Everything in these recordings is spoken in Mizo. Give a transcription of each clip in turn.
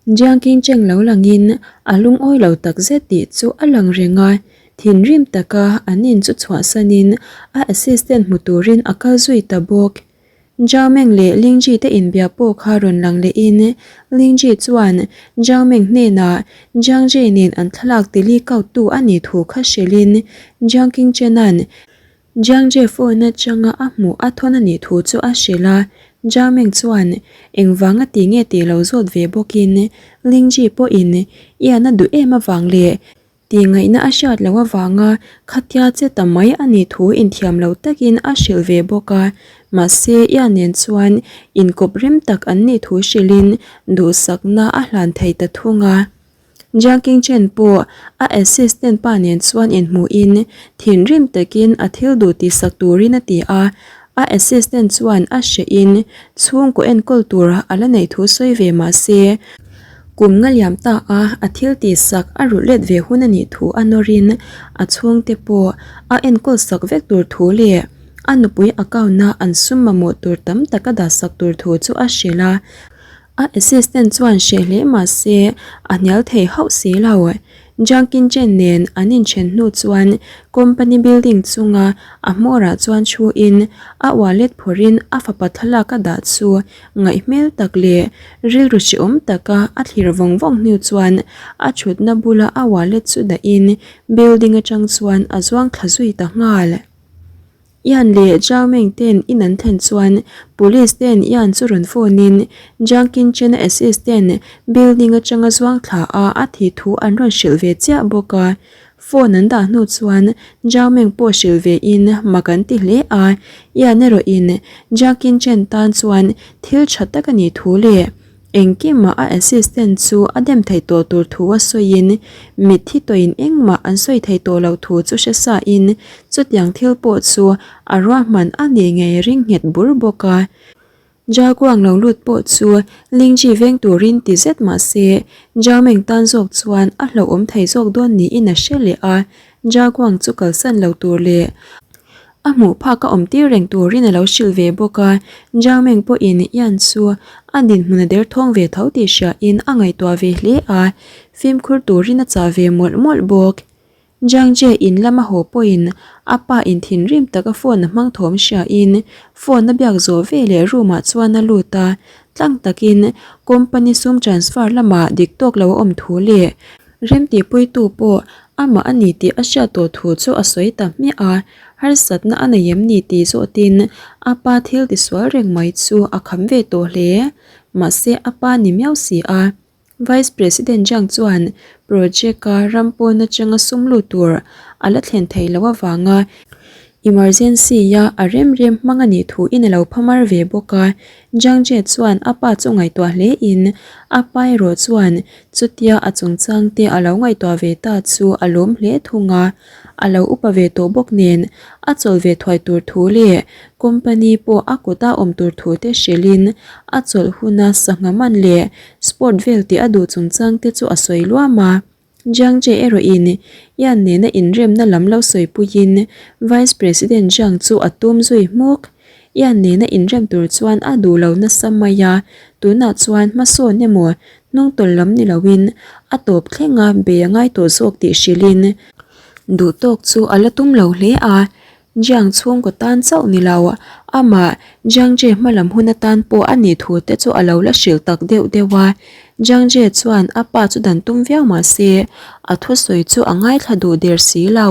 Jiang Qingcheng lo langin a lungawi lo takzet tih chu a lang reng a, thinrim taka an in chu chhuahsanin a assistant hmu turin a kal zui ta bawk. Zhao Meng leh Lingji te inbia pawh kha rawn lang lehin Lingji chuan Zhao Meng hnenah Jiang Jie nen an thlalak ti leak out tu a nih thu kha hrilhin Jiang Qingchena'n Jiang Jie phone atanga a hmuh a thawn a nih thu chu a hrilh a, Zhao Meng chuan engvang a ti nge tih lo zawt ve bawkin Lingji pawhin Ian a duh em avang leh Tih ngaihna a hriat loh avanga khatia che ta mai a nih thu inthiam lo takin a hrilh ve bawk a, mahse Ia nen chuan inkawp rem tak an nih thu hrilhin duhsakna a hlan thei ta thung a. Jiang Qingchen pawh a assistant pa nen chuan inhmuhin thinrim takin a thil duh tihsak turin a ti a, a assistant chuan a hrehin chhungkaw enkawl tur a la neih thu sawi ve mahse, Kum nga liam ta a, a thil tih sak a rulh let ve hun a nih thu a nawrin a chhungte pawh a enkawl sak vek tur thu leh a nupui account a an sum mamawh tur tam tak a dah sak tur thu chu a hrilh a. A assistant chuan hreh hle mah se a hnial thei hauh si lo. Jiang Qinchen nen an inthen hnu chuan company building chunga a hmawrah chuan thuin a wallet phawrhin a fapa thlalak a dah chu ngaihhmel tak leh rilru hrehawm taka a thlir vawng vawng hnu chuan a thutna bula a wallet chu dahin building atang chuan a zuang thla zui ta nghal. Ian leh Zhao Meng ten in an thlen chuan Police ten Ian chu rawn phone in Zhang Qinchen-a assistant building atanga zuang thla a a thih thu an rawn hrilh ve chiah bawk a. Phone an dah hnu chuan Zhao Meng pawh hrilh ve in mak an ti hle a, Ian erawh in Zhang Qinchen tan chuan thil tha tak a nih thu leh Engkimah a assistant chu a dem thei tawh tur thu a sawiin, mitthi tawhin engmah an sawi thei tawh loh thu chu hre sain chutiang thil pawh chu a ruahman a nih ngei ring nghet bur bawk a. Jaguang lo lut pawh chu Lingji veng turin ti zet mah se, Jaomeng tan zawk chuan a hlauhawm thei zawk dawn niin a hre leh a, Jaguang chu kalsan lo tur leh A hmuh phak a awm tir reng turin a lo hrilh ve bawk a, Zhang Meng pawhin Yan chu a dinhmun a derthawng ve tho tih hriain a ngaihtuah ve hle a, fimkhur turin a chah ve mawlh mawlh bawk. Zhang Jie in lama haw pawhin a pa in thinrim taka phone a hmang thawm hriain phone a biak zawh ve leh room ah chuan a lut a, tlang takin company sum transfer lamah dik tawk lo a awm thu leh remtihpuitu pawh Amah a ni tih a hriat tawh thu chu a sawi ta hmiah a, harsatna a nei em ni tih zawtin a pa thil tisual reng mai chu a kham ve tawh hle. Mahse a pa ni miau si a. Vice President Jiang chuan project-a ram pawn atanga sum lut tur a la thlen theih loh avanga emergency-a a rem rem hmang a nih thuin a lo phamar ve bawk a. Jiang Jie chuan a pa chu ngaihtuah hle in a pa erawh chuan chutia a chungchang te a lo ngaihtuah ve ta chu a lawm hle thung a, a lo upa ve tawh bawk nen a chawl ve thuai tur thu leh company pawh a kut a awm tur thu te hrilh in a chawlh huna sangha man leh sport vel tih a duh chungchang te chu a sawi luam a. Jiang Jie erawhin Yan nena inremna lam lo sawipuiin Vice President Jiang chu a tum zui hmuk. Yan nena inrem tur chuan a duh lo nasa mai a, tunah chuan hmasawn emaw hnungtawlh lam ni loin a tawp thlenga bei a ngai tawh zawk tih hrilhin duhtawk chu a la tum lo hle a. Jiang chhungkaw tan chauh ni lo, amah Jiang Jie hmalam hun atan pawh a nih thu te chu a lo la hrilh tak deuh deuh a. Jiang Jie chuan a pa chu dan tum viau mah se, a thusawi chu a ngaithla duh der si lo.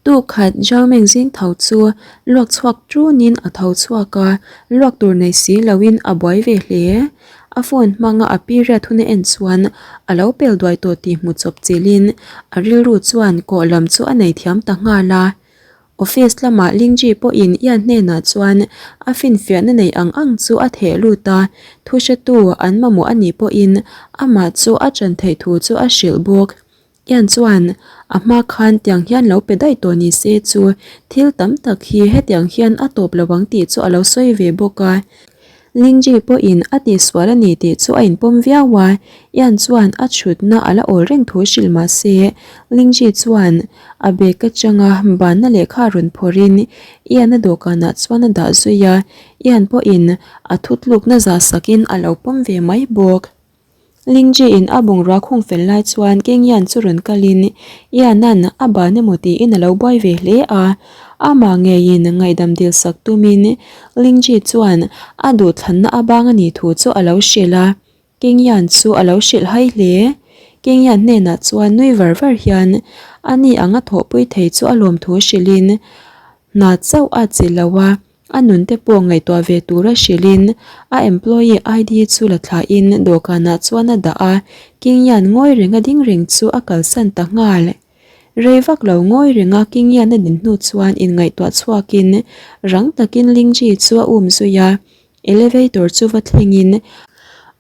Tuk khat Zhao Meng zing tho chu luak chhuak ṭunin a tho chhuak a, luak tur nei si loin a buai ve hle. A phone hmanga a period hun a en chuan a lo pel duai tawh tih hmu chawp chilhin a rilru chuan kawh lam chu a nei thiam ta nghal a. Office lamah Lingji pawhin Ian hnenah chuan a finfiahna nei ang ang chu a theh lut a, thu hretu an mamawh a nih pawhin amah chu a ṭan theih thu chu a hrilh bawk. Ian chuan a hma khan tiang hian lo pe daih tawh ni se chu thil tam tak hi hetiang hian a tawp lo ang tih chu a lo sawi ve bawk a. Lingji pawhin a tihsual a ni tih chu a inpawm viau a, Ian chuan a chhutna a la awl reng thu hrilh mah se Lingji chuan a bag atanga banna lehkha rawn phawrhin Ian-a dawhkanah chuan a dah zui a, Ian pawhin a thutlukna zah sakin a lo pawm ve mai bawk. Lingji-in a bungrua khung fel lai chuan Kengyan chu rawn kalin Ian-a'n a ban emaw tiin a lo buai ve hle a. Amah ngeiin ngaihdam dil sak tumin Lingji chuan a duhthlanna a bang a nih thu chu a lo hrilh a. Kengyan chu a lo hrilh hai hle. Kengyan hnenah chuan nui var var hian a ni ang a thawhpui thei chu a lawm thu hrilhin hna chauh a chi lo a. A nun te pawh ngaihtuah ve tura hrilhin a employee ID chu la thlahin dawhkanah chuan a dah a, King Yan ngawi renga ding reng chu a kalsan ta nghal. Rei vak lo ngawi renga King Yan a din hnu chuan inngaihtuah chhuakin rang takin Lingji chu a um zui a, elevator chu va thlengin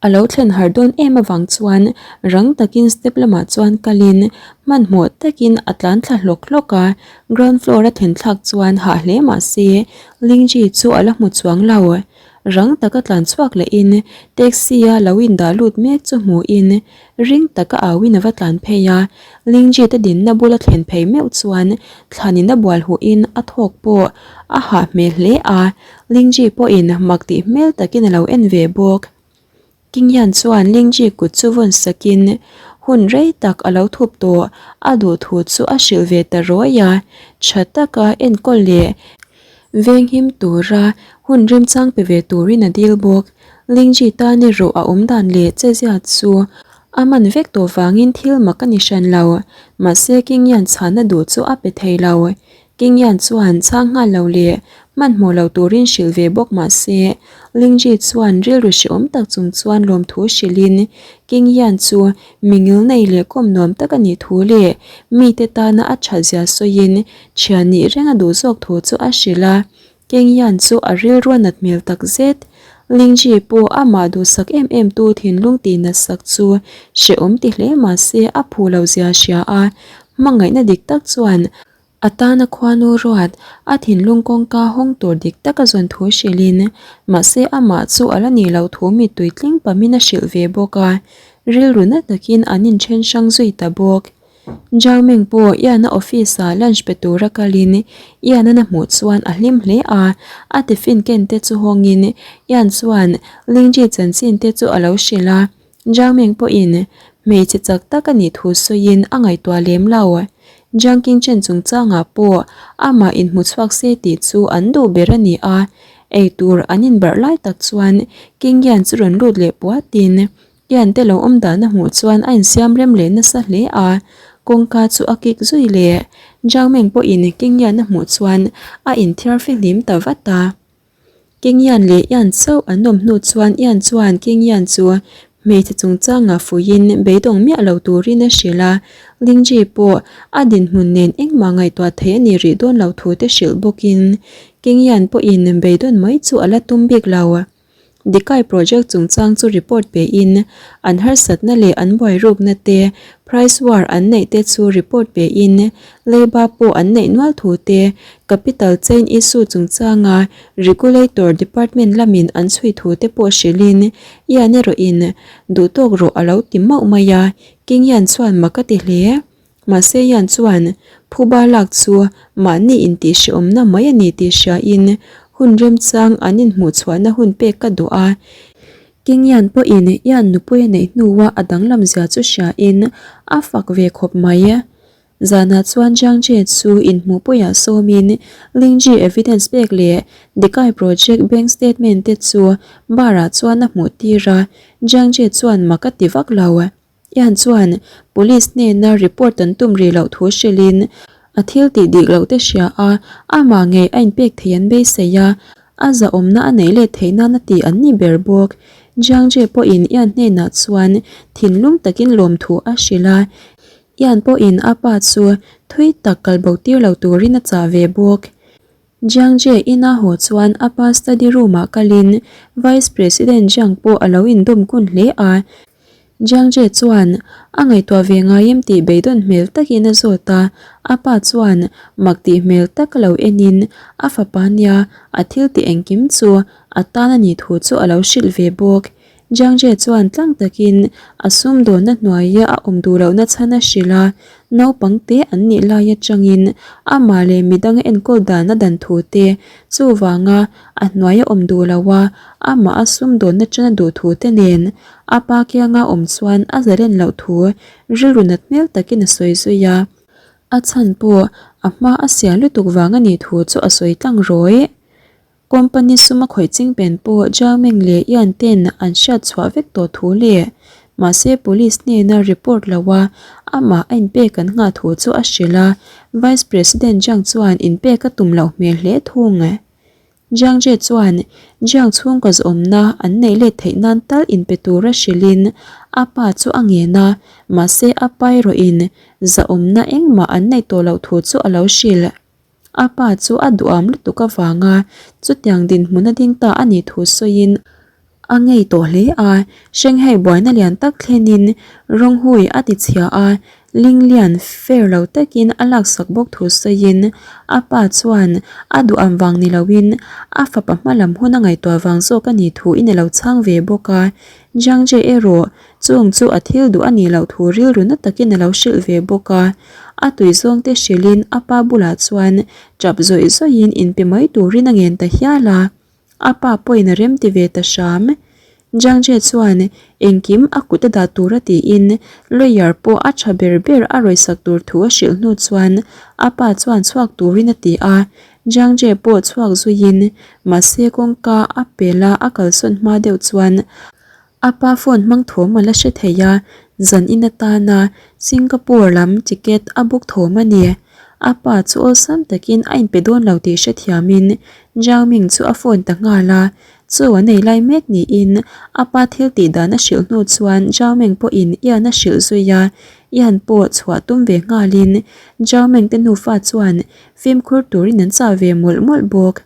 A lo thlen harh dawn em avang chuan rang takin step lamah chuan kalin hmanhmawh takin a tlan thla hlawk hlawk a, ground floor a thlen thlak chuan hah hle mah se Lingji chu a la hmu chuang lo. Rang taka tlan chhuak lehin taxi a lo indah lut mek chu hmuhin ring taka auin a va tlan phei a, Lingji te dinna bula thlen phei meuh chuan thlanin a bual huhin a thawk pawh a hah hmel hle a, Lingji pawhin mak tih hmel takin a lo en ve bawk. Kingyan chuan Lingji kut chu vawn sakin hun rei tak a lo thup tawh a duh thu chu a hrilh ve ta rawi a, tha taka enkawl leh venghim tura hun remchang pe ve turin a dil bawk. Lingji tan erawh a awm dan leh chezia chu a man vek tawh vangin thil mak a ni hran lo, mahse Kingyan chhana duh chu a pe thei lo. Kingyan chuan chhang nghal lo leh hmanhmawh lo turin hrilh ve bawk mah se, Lingji chuan rilru hrehawm tak chung chuan lawmthu hrilhin Kingyan chu mi ngilnei leh kawm nuam tak a nih thu leh mite tana a that zia sawiin thian nih reng a duh zawk thu chu a hrilh a. Kingyan chu a rilru a nat hmel tak zet. Lingji pawh amah duhsak em em tu thinlung tih natsak chu hrehawm ti hle mah se a phu lo zia hria a, hmangaihna dik tak chuan A tana khuanu ruat, a thinlung kawngka hawng tur dik tak a zawn thu hrilhin, mahse amah chu a la nih loh thu mittui tling pamin a hrilh ve bawk a, rilru na takin an inthen hrang zui ta bawk. Zhao Meng pawh Ian-a office-ah lunch pe tura kalin Ian-a na hmuh chuan a hlim hle a, a tiffin ken te chu hawngin Ian chuan Lingji chanchin te chu a lo hrilh a, Zhang Meng pawhin hmeichhe chak tak a nih thu sawiin a ngaihtuah lem lo. Zhang Qingchen chungchangah pawh amah inhmu chhuak se tih chu an duh ber a ni a, eitur an inbarh lai tak chuan Qingyan chu rawn lut leh puatin Yan te lo awm dan a hmuh chuan a insiam rem leh nasa hle a, kawngka chu a kik zui leh. Zhang Meng pawhin Qingyan a hmuh chuan a inthiar fihlim ta vat a. Kingyan leh Ian chauh an awm hnu chuan Ian chuan Kingyan chu hmeichhe chungchangah fuiin beidawng miah lo turin a hrilh a, Lingji pawh a dinhmun nen engmah ngaihtuah thei a nih rih dawn lo thu te hrilh bawkin Kingyan pawhin beidawn mai chu a la tum bik lo. Dikai project chungchang chu report pein an harsatna leh an buairukna te, price war an neih te chu report pein leiba pawh an neih nual thu te, capital chain issue chungchanga regulator department lamin an chhui thu te pawh hrilhin Ian erawhin duhtawk rawh a lo ti mauh mai a, King Ian chuan mak a ti hle. Mahse Ian chuan phuba lak chu mahni intihhrehawmna mai a ni tih hriain hun remchang an inhmuhchhuahna hun pek ka duh a. King Ian pawhin Ian nupui a neih hnua a danglam zia chu hriain a fak ve khawp mai. Zanah chuan Jiang Jie chu inhmuhpuiah sawmin Lingji evidence pek leh Dikai project bank statement te chu bar-ah chuan a hmuh tir a, Jiang Jie chuan mak a ti vak lo. Ian chuan police hnena report an tum rih loh thu hrilhin a thil tih dik loh te hria a, amah ngei a inpek thei an beisei a, a zahawmna a neih let theih nana tih an ni ber bawk. Jiang Jie pawhin Ian hnenah chuan thinlung takin lawmthu a hrilh a, Ian pawhin a pa chu thui tak kalbo tir lo turin a chah ve bawk. Jiang Jie ina haw chuan a pa study room ah kalin Vice President Jiang pawh a lo indawm kun hle a. Jiang Jie chuan a ngaihtuah ve ngai em tih beidawn hmel takin a zawt a, a pa chuan mak tih hmel tak lo enin a fapa nia a thil tih engkim chu a tan a nih thu chu a lo hrilh ve bawk. Jiang Jie chuan tlang takin a sumdawnna hnuaia a awm duh lohna chhan a hrilh a, naupang te an nih lai atangin amah leh midang a enkawl dan a dan thu te, chuvanga a hnuaia awm duh lo a, amah a sumdawnna tan a duh thu te nen a pa kianga awm chuan a zalen loh thu rilru nat hmel takin a sawi zui a. A chhan pawh a hma a sial lutuk vang a nih thu chu a sawi tlang rawih. Company sum a khawih ching pen pawh Zhao Meng leh Yan ten an hriat chhuah vek tawh thu leh mahse police hnena report lo a amah a inpek an nghah thu chu a hrilh a, Vice President Zhang chuan inpek a tum loh hmel hle thung. Jiang Jie chuan Jiang chhungkaw zawmna an neih let theih nan tal inpe tura hrilhin a pa chu a ngen a, mahse a pa erawhin zahawmna engmah an neih tawh loh thu chu a lo hrilh. A pa chu a duham lutuk avanga chutiang dinhmun a ding ta a nih thu sawiin a ngei tawh hle a, Shanghai buaina lian tak thlenin Ronghui a ti chhia a, Linglian fair lo takin a laksak bawk thu sawiin a pa chuan a duham vang ni loin a fapa hma lam hun a ngaihtuah vang zawk a nih thu in a lo chhang ve bawk a, Jiang Jie erawh Chung chu a thil duh a nih loh thu rilru na takin a lo hrilh ve bawk a, a tui zawngte hrilhin a pa bulah chuan tap zawih zawihin inpe mai turin a ngen ta hial a, a pa pawhin a remti ve ta hram. Jiang Jie chuan engkim a kut a dah tura tiin lawyer pawh a tha ber ber a rawisak tur thu a hrilh hnu chuan a pa chuan chhuak turin a ti a, Jiang Jie pawh chhuak zuiin mahse kawngka a pela a kalsawn hma deuh chuan A pa phone hmang thawm a la hre thei a, zan in atana Singapore lam ticket a book thawm a ni. A pa chu awlsam takin a inpe dawn lo tih hrethiamin Zhao Ming chu a phone ta nghal a, chaw an ei lai mek niin a pa thil tih dan a hrilh hnu chuan Zhao Ming pawhin Ian a hrilh zui a, Ian pawh chhuah tum ve nghalin Zhao Ming te nufa chuan fimkhur turin an chah ve mawlh mawlh bawk.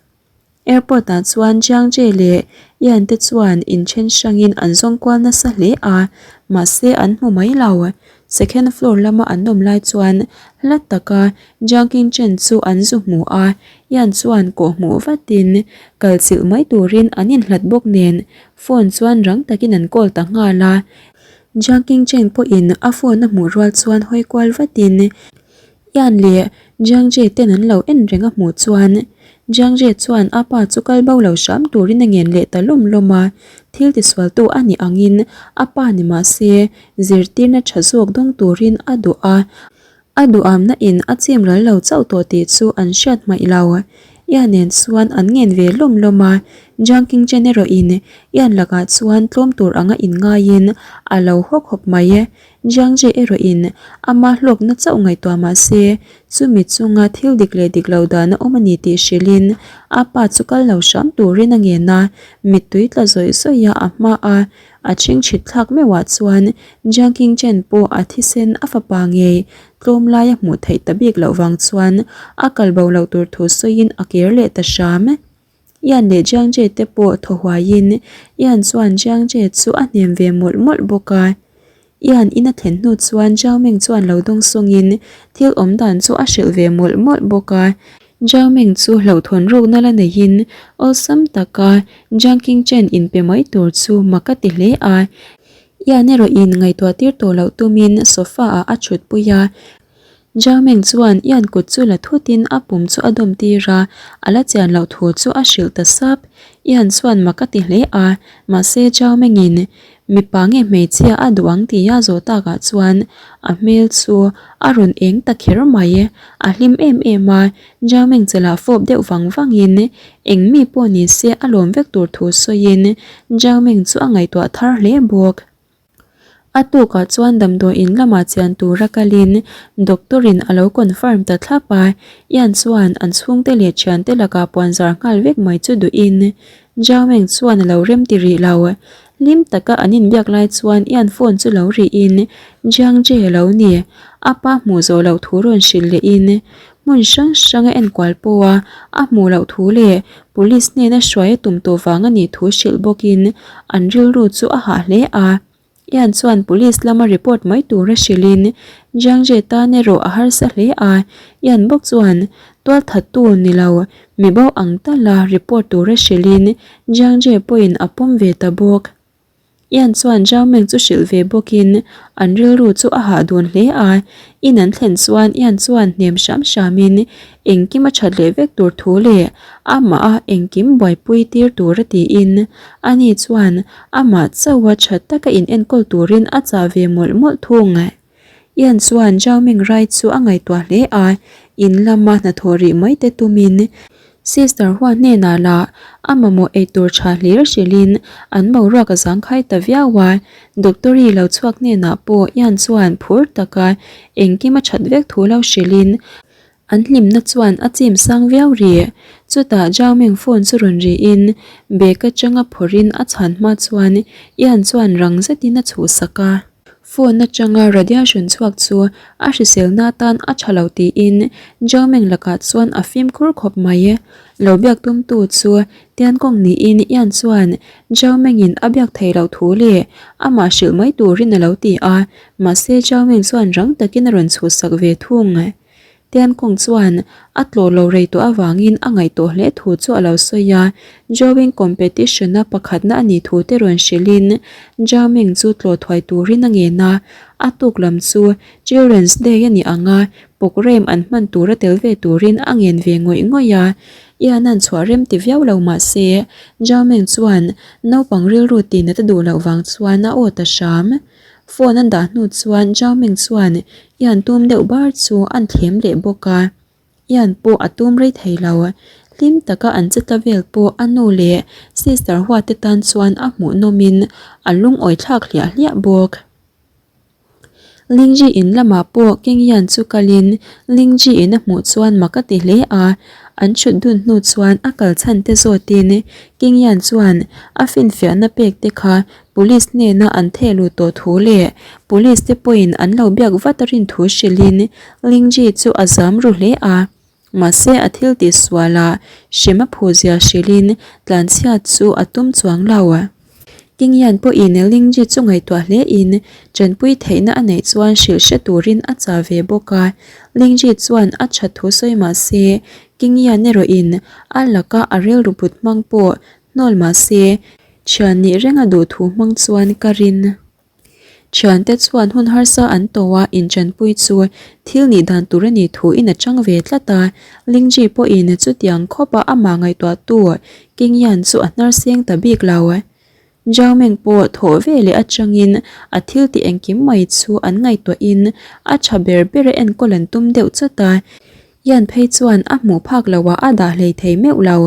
Airport ah chuan Jiang Jie leh Yan te chuan inthen hrangin an zawng kual nasa hle a, mahse an hmu mai lo. Second floor lama an awm lai chuan hla taka Jiang Qingchen chu an zu hmu a, Yan chuan kawh hmuh vatin kal chilh mai turin an inhlat bawk nen phone chuan rang takin an call ta nghal a. Jiang Qingchen pawhin a phone a hmuh rual chuan hawi kual vatin Ian leh Jiang Jie ten an lo en reng a hmuh chuan Jiang Jie chuan a pa chu kal bo lo hram turin a ngen leh ta lawm lawm a, thil tisualtu a nih angin a pa ni mah se zirtirna tha zawk dawng turin a duh a, a duhamna in a chim ral lo chauh tawh tih chu an hriat hmaih lo. Ian nen chuan an ngen ve lawm lawm a, Jiang Qingchen erawh in Ian lakah chuan tlawm tur anga inngaiin a lo hawk hawp mai. Jiang Jie erawhin ama hlawkna chauh ngaihtuah mah se, chumi chunga thil dik leh dik lo dan a awm a ni tih hrilhin a pa chu kal lo hram turin a ngen a, mittui tla zawih zawih a a hma a, a chhingchhit thlak meuhah chuan Jiang Qingchen pawh a thisen a fapa ngei tlawm lai a hmuh theih ta bik loh vang chuan a kal bo loh tur thu sawiin a kir leh ta hram. Ian leh Jiang Jie te pawh thaw huaiin Ian chuan Jiang Jie chu a hnem ve mawlh mawlh bawk a. Ian in a thlen hnu chuan Zhao Ming chuan lo dawng sawngin thil awm dan chu a hrilh ve mawlh mawlh bawk a. Zhao Ming chu hlauhthawn rukna la neiin awlsam taka Jiang Qingchen inpe mai tur chu mak a ti hle a. Ian erawhin ngaihtuah tir tawh loh tumin sofa ah a thutpui a. Zhao Meng chuan Ian kut chu la thutin a pum chu a dawm tir a, a la chian loh thu chu a hrilh ta sap. Ian chuan mak a ti hle a, mahse Zhao Mengin mipa nge hmeichhia a duh ang tia zawh takah chuan a hmel chu a rawn eng ta kher mai. A hlim em em a, Zhao Meng che lah fawp deuh vang vangin eng mi pawh ni se a lawm vek tur thu sawiin Zhao Meng chu a ngaihtuah thar hle bawk. A tukah chuan damdawiin lamah chian tura kalin doctor in a lo confirm ta thlap a, Ian chuan an chhungte leh thiante lakah puanzar nghal vek mai chu duhin Zhao Meng chuan a lo rem ti rih lo. Hlim taka an inbiak lai chuan Ian phone chu lo rihin Jiang Jie a lo ni. A pa hmuh zawh loh thu rawn hrilh lehin hmun hrang hrang a enkual pawha a hmuh loh thu leh Police hnena hruai a tum tawh vang a nih thu hrilh bawkin an rilru chu a hah hle a. Ian chuan police lama report mai tura hrilhin Jiang Jie tan erawh a harsa hle a. Ian bawk chuan tualthattu ni lo mi bo ang tala report tura hrilhin Jiang Jie pawhin a pawm ve ta bawk. Ian chuan Zhao Meng chu hrilh ve bawkin an rilru chu a hah dun hle a. In an thlen chuan Ian chuan hnem hram hramin engkim a that leh vek tur thu leh amah a engkim buaipui tir tur a tiin ani chuan amah chauha tha taka in enkawl turin a chah ve mawlh mawlh thung. Ian chuan Zhao Meng Rai chu a ngaihtuah hle a, in lama hnathawh rih mai te tumin Sister Hua hnenah lah a mamawh eitur tha hlir hrilhin an boruak a zangkhai ta viau a, Doctori lo chhuak hnenah pawh Ian chuan phur taka engkim a that vek thu lo hrilhin An hlimna chuan a chim sang viau rih. Chutah Zhao Meng phone chu rawn rihin bag atanga phawrhin a chhan hma chuan Ian chuan rang zetin a chhuhsak a. Phone atanga radiation chhuak chu a hriselna atan a tha lo tiin Zhao Meng lakah chuan a fimkhur khawp mai. Lo biak tumtu chu Tiankawng niin Ian chuan Zhao Mengin a biak thei loh thu leh amah hrilh mai turin a lo ti a, mahse Zhao Meng chuan rang takin a rawn chhuhsak ve thung. Tiankawng chuan a tlawh lo rei tawh avangin a ngaihtuah hle thu chu a lo sawi a, drawing competition-a pakhatna a nih thu te rawn hrilhin Zhao Ming chu tlawh thuai turin a ngen a, a tuk lam chu Children's Day a nih ang a, programme an hman tura tel ve turin a ngen ve ngawih ngawih a. Ian-a'n chhuah rem ti viau lo mah se, Zhao Ming chuan naupang rilru tihnat a duh loh vang chuan a aw ta hram. Phone an dah hnu chuan Zhao Ming chuan Ian tum deuh bar chu an thlem leh bawk a, Ian pawh a tum rei thei lo. Hlim taka an che ta vel pawh a nu leh sister Hua te tan chuan a hmuhnawmin a lungawi thlak hliah hliah bawk. Lingji in lamah pawh King Ian chu kalin Lingji in a hmuh chuan mak a ti hle a, an chhut dun hnu chuan a kal chhan te zawtin King Ian chuan a finfiahna pek te kha Police hnena an theh luh tawh thu leh Police te pawhin an lo biak vat a rin thu hrilhin Lingji chu a zam ru hle a. Mahse a thil tih sualah hrem a phu zia hrilhin tlanchhiat chu a tum chuang lo. Kingyan pawhin Lingji chu ngaihtuah hle in tanpui theihna a neih chuan hrilh hre turin a chah ve bawk a. Lingji chuan a that thu sawi mahse Kingyan erawhin a laka a rilru but hmang pawh hnawl mahse Thian nih reng a duh thu hmang chuan ka rin. Thiante chuan hun harsa an to a, inchanpui chu thil nih dan tur a nih thu in a chang ve tlat a. Lingji pawhin chutiang khawp a amah ngaihtuahtu King Yan chu a hnar seng ta bik lo. Zhao Meng pawh thawh ve leh atangin a thil tih engkim mai chu an ngaihtuahin a tha ber ber a enkawl an tum deuh chawt a. Ian phei chuan a hmuh phak loh ah a dah hlei thei meuh lo.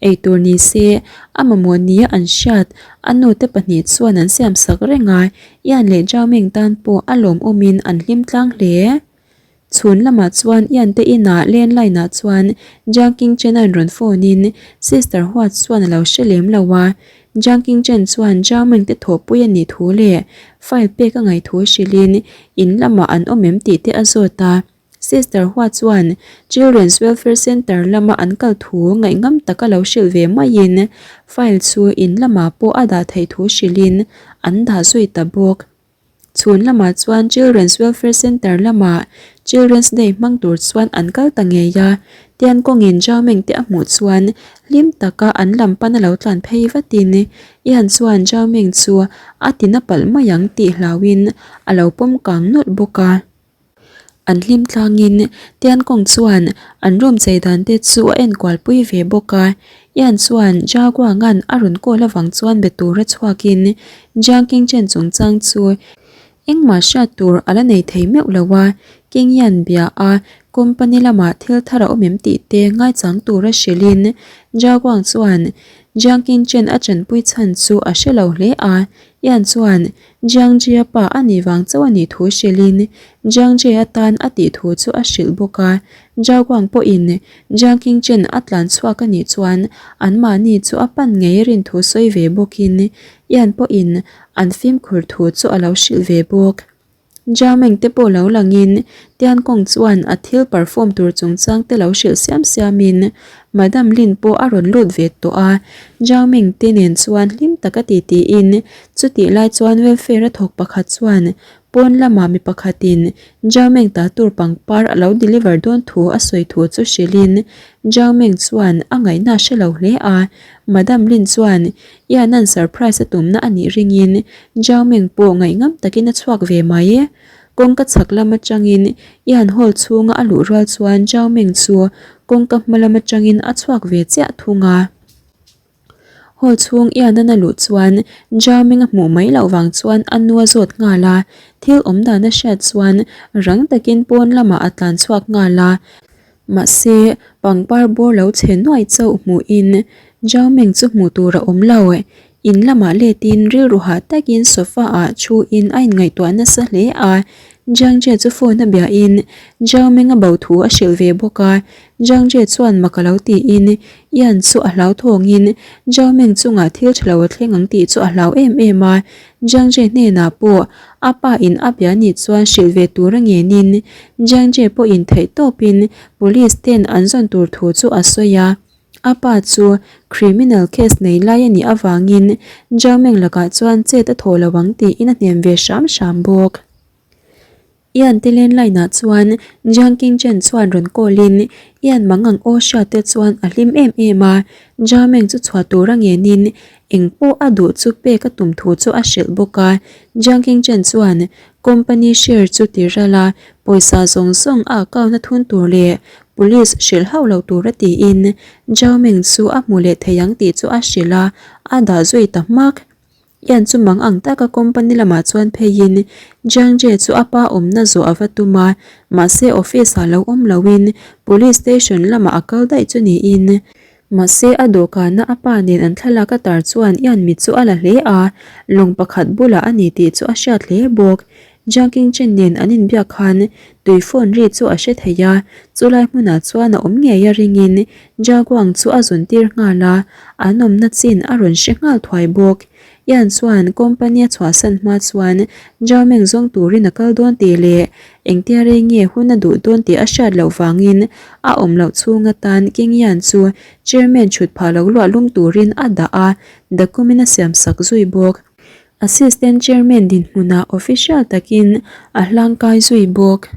Eitur ni se, a mamawh nia an hriat, a nu te pahnih chuan an siam sak reng a, Ian leh Zhao Ming tan pawh a lawmawmin an hlim tlang hle. Chhun lamah chuan Ian te inah landline ah chuan Jiang Qingchen a inrawn phone in Sister Hua chuan a lo hre lem lo a, Jiang Qingchen chuan Zhao Ming te thawhpui a nih thu leh file pek a ngaih thu hrilhin in lamah an awm em tih te a zawt a. Sister Hua chuan Children's Welfare Centre lama an kal thu ngaihngam taka lo hrilh ve maiin file chu in lamah pawh a dah theih thu hrilhin an dah zui ta bawk. Chhun lamah chuan Children's Welfare Centre lamah Children's Day hmang tur chuan an kal ta ngei a, Tian kawngin Zhao Meng te a hmuh chuan hlim taka an lam pana lo tlan phei vatin Ian chuan Zhao Meng chu a tina palh mai ang tih hlauhin a lo pawm kang nawlh bawk a. An hlim tlangin Tiankawng chuan an room chei dan te chu a enkual pui ve bawk a, Ian chuan Jaguangan a rawn call avang chuan be tura chhuakin Jiang Qingchen chungchang chu engmah hriat tur a la nei thei meuh lo a, King Ian bia a company lamah thil thar a awm em tih te ngaichang tura hrilhin Jaguang chuan Jiang Qingchen a chanpui chhan chu a hre lo hle a, Ian chuan Jiang Jia pa a nih vang chauh a nih thu hrilhin Jiang Jie atan a tih thu chu a hrilh bawk a. Zhao Guang pawhin Jiang Qingchen a tlan chhuak a nih chuan anmahni chu a pan ngei a rin thu sawi ve bawkin Ian pawhin an fimkhur thu chu a lo hrilh ve bawk. Zhao Meng te pawh lo langin Tian Kong chuan a thil perform tur chungchang te lo hrilh siam siamin Madam Lin pawh a rawn lut ve tawh a, Zhao Ming te nen chuan hlim taka ti tiin chutih lai chuan welfare a thawk pakhat chuan. Pawn lamah mi pakhatin Zhao Meng ta tur pangpar a lo deliver dawn thu a sawi thu chu hrilhin Zhao Meng chuan a ngaihna a hre lo hle a. Madam Lin chuan Ian-a'n surprise a tumna a nih ringin Zhao Meng pawh ngaihngam takin a chhuak ve mai. Kawngka chhak lam atangin Ian hall chhunga a luh rual chuan Zhao Meng chu kawngka hma lam atangin a chhuak ve chiah thung a. Hall chhung Ian-an a luh chuan Zhao Meng a hmuh mai loh vang chuan a nu a zawt nghal a, thil awm dan a hriat chuan rang takin pawn lamah a tlan chhuak nghal a. Mahse, pangpar bawr lo chhe nuai chauh hmuhin Zhao Meng chu hmuh tur a awm lo. In lamah letin rilru hah takin sofa ah thu in a inngaihtuah nasa hle a. Jiang Jie chu phone a biahin Zhao Meng a bo thu a hrilh ve bawk a. Jiang Jie chuan mak a lo tiin Yan chu a hlau thawngin Zhao Meng chungah thil tha lo a thleng ang tih chu a hlau em em a. Jiang Jie hnenah pawh a pa in a bia nih chuan hrilh ve tur a ngenin Jiang Jie pawhin theih tawpin police ten an zawn tur thu chu a sawi a. A pa chu criminal case nei lai a nih avangin Zhao Meng lakah chuan chet a thawh lo ang tiin a hnem ve hram hram bawk. Ian te landline ah chuan Jiang Qingchen chuan rawn call in Ian mangang aw hriat te chuan a hlim em em a, Zhao Meng chu chhuah tur a ngenin eng pawh a duh chu pek a tum thu chu a hrilh bawk a. Jiang Qingchen chuan company share chu ti ral a, pawisa zawng zawng a account a thun tur leh Police hrilh hauh lo tura tiin Zhao Meng chu a hmu leh thei ang tih chu a hrilh a, a dah zui ta hmak. Ian chu mang ang taka company lamah chuan pheiin Jiang Jie chu a pa awmna zawh a va tum a, mahse office ah lo awm loin police station lamah a kal daih chu niin. Mahse a dawhkana a pa nen an thlalak a tar chuan Ian mit chu a la hle a, lawng pakhat bulah a ni tih chu a hriat hle bawk. Jiang Qingchen nen an inbiak khan tui phone ri chu a hre thei a, chulai hmunah chuan a awm ngei a ringin Jia Guang chu a zawn tir nghal a, an awmna chin a rawn hre nghal thuai bawk. Ian chuan company a chhuahsan hma chuan Jia Meng zawng turin a kal dawn tih leh engtia rei nge hun a duh dawn tih a hriat loh vangin a awm loh chhung atan King Ian chu chairman chhut phah lo luah lum turin a dah a, document a siamsak zui bawk. Assistant Chairman dinhmunah official takin a hlangkai zui bawk.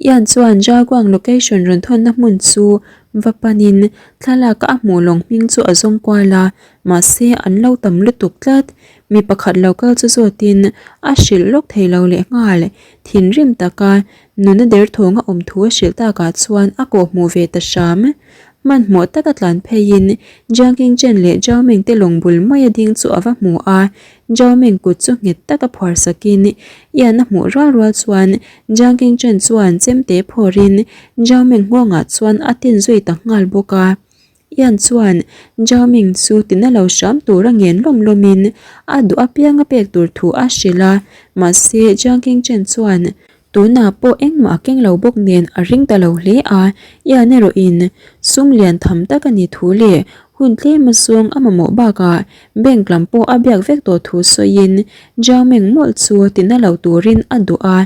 Ian chuan Jaguang location rawn thawnna hmun chu va panin thlalaka a hmuh lawng hming chu a zawng kual a, mahse an lo tam lutuk tlat. Mi pakhat lo kal chu zawtin a hrilh lawk thei lo lehnghal. Thinrim taka Nuna derthawng a awm thu a hrilh takah chuan a kawh hmuh ve ta hram. Hmanhmawh taka tlan pheiin Jiang Qingchen leh Zhao Meng te lawng bul maia ding chu a va hmu a, Zhao Meng kut chu nghet taka phuar sakin Ian a hmuh rual rual chuan Jiang Qingchen chuan chemte phawrin Zhao Meng nghawngah chuan a tin zui ta nghal bawk a. Ian chuan Zhao Ming chu tina lo hram tura ngen lawm lawmin a duh apianga pek tur thu a hrilh a, mahse Jiang Qingchen chuan Tunah pawh engmah a keng lo bawk nen a ring ta lo hle a, Ian erawhin sum lian tham tak a nih thu leh hun tlem a zawng a mamawh bakah bank lam pawh a biak vek tawh thu sawiin Zhao Meng mawlh chu tina lo turin a duh a,